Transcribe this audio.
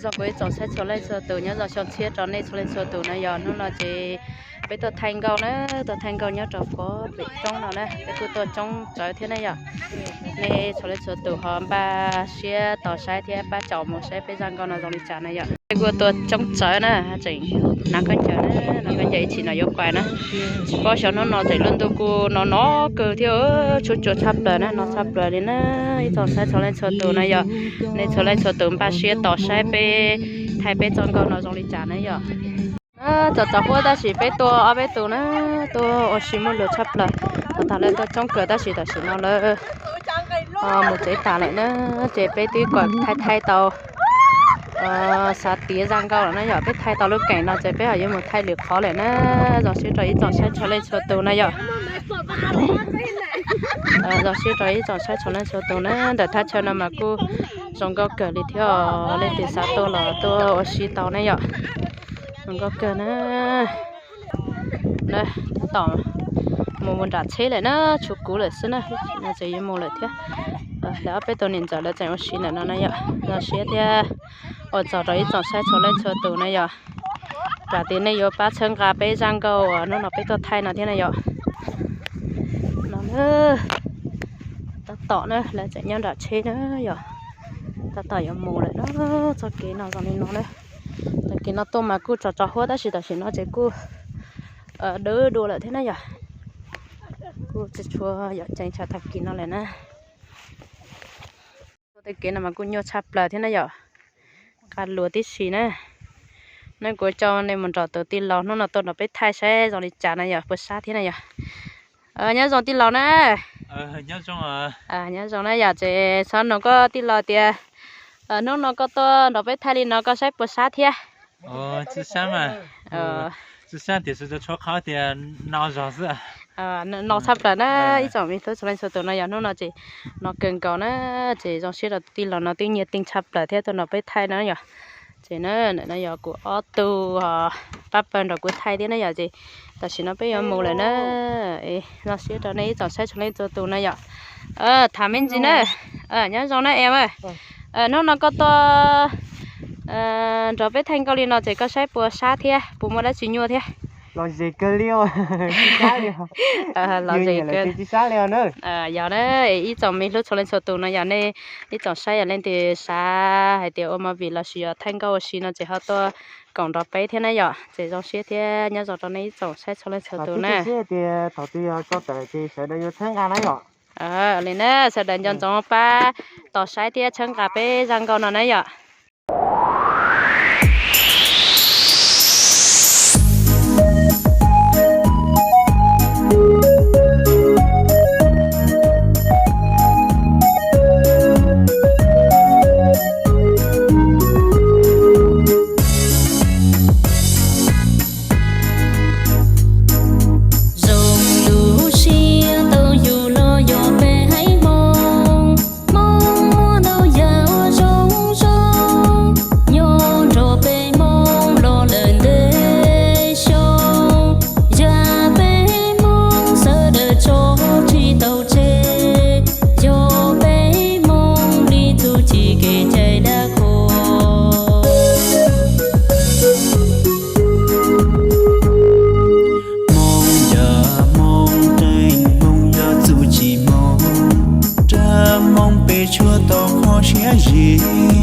Zoo kuv ib tsoom saib txhua leej txhua tus, nyob zoo xyoo tshiab rau nej txhua leej txhua tus na yom. Hnub no ces peb tuaj thaij nkauj na, tuaj thaij nkauj nyob rau puag pem roob no na, peb kuj tuaj tsoob tsawv thiab na yom. Nej txhua leej txhua tus ho npaj siab tos saib thiab pab caum mus saib peb zaj nkauj no zoo li cas na yom. Peb kuj tuaj tsoob tsawv na, tseem hnav khaub ncaws na, hnav khaub ncaws ib chim no yuav pais na. Tsis paub xyov hnub no tseem lub ntuj kuj no no kawg thiab, tshuab tsuag tshaj plaws na, no tshaj plaws li na. Ib tsoom saib txhua leej txhua tus na yom, nej txhua leej txhua tus npaj siab tos saib peb thaij peb txoj nkauj no zoo li cas na yom. Txom txom huab tab sis peb tuaj ob peb tus na, tuaj ua si muaj lus tshaj plaws. Thaum lawv tuaj tsoob kawg tab sis tam sim no lawv mus tsev tas lawm na, ces peb twb kom thaij thaij tau xav tiav zaj nkauj lawm na yom. Peb thaij tau lub keem no ces peb ho yuav mus thaij lwm qhov lawm na. Zoo siab rau ib tsoom saib txhua leej txhua tus na yom. Zoo siab rau ib tsoom saib txhua leej txhua tus na, ntawm thaj chaw no mas kuj zoo nkauj kawg li thiab os. Leej twg xav tuaj los tuaj ua si tau na yom. Zoo nkauj kawg na. Tab tom mus mus nram tsheb lawm na, tshuav kuv lawm xwb na, no tseem yuav mus lawm thiab. Lawv ob peb tus niam ntxawm lawv tseem ua si ntawm no na yom. Zoo siab thiab ua tsaug rau ib tsoom saib txhua leej txhua tus na yom. Vam tias nej yuav pab txhawb nqa peb zaj nkauj uas hnub no peb tuaj thaij no thiab na yom. No na, tab tom na, lawv tseem nyob nram tsheb na yom. Tab tom yuav mus lawm na, txoj kev no zoo li no na. Tag kis no tuaj mas kuj tso tso huab tab sis tam sim no ces kuj dawb dua lawm thiab na yom. Kuj tsis tshua yom ceev tsam tag kis no lawm na. Txoj kev no mas kuj nyuaj tshaj plaws thiab na yom. Nqa luas tib si na. Neb kuv coj nej mus nrog tus tij laug hnub no tuaj nrog peb thaij saib zoo li cas na yom, puas sab thiab na yom. Nyob zoo tij laug na. Nyob zoo na yom, ces xav nug koj tij laug tias hnub no koj tuaj nrog peb thaij li no koj saib puas sab thiab? Tsis sab mas, tsis sab tiam sis tshuav qhov tias no zog xwb. No tshaj plaws na, ib tsoom me tub txhua leej txhua tus no yog hnub no ces no kawg nkaus na, ces zoo siab rau tij laug no twb nyiaj teej tshaj plaws thiab tuaj nrog peb thaij na yom. Ces na, no yog kuv ob tug pab pawg nrog kuv thaij thiab na yom, ces tam sim no peb yuav mus lawm na. Zoo siab rau nej ib tsoom saib txhua leej txhua tus na yom. Tham me ntsis na, nyob zoo na em. Hnub no koj tuaj nrog peb thaij nkauj li no ces koj saib puas sab thiab puas muaj dab tsi nyuaj thiab? Los ze kawg li, los ze kawg. Yog na, ib tsoom me tub txhua leej txhua tus no yog nej ib tsoom saib yog leej twg xav hais tias ua movie los sis yog thaij nkauj ua si no ces ho tuaj koom nrog peb thiab na yom. Ces zoo siab thiab nyob zoo rau nej ib tsoom saib txhua leej txhua tus na. Tias thaum twg yog tso tawm ces sawv daws yuav txhawb nqa na yom. Li na, sawv daws nco ntsoov pab tos saib thiab txhawb nqa peb zaj nkauj no na yom. Zoo lub siab tau yug los yog peb haiv Hmoob, Hmoob muaj ntau yam uas zoo zoo, nyob nrog peb Hmoob los lawm ntev xyoo, yam peb Hmoob sawv daws tso tsis tau tseg, yog peb Hmoob li txuj ci kev cai dab qhuas. Hmoob yog Hmoob teej, Hmoob yog txuj ci Hmoob, rab Hmoob peb tshuav tau qhov siab zim.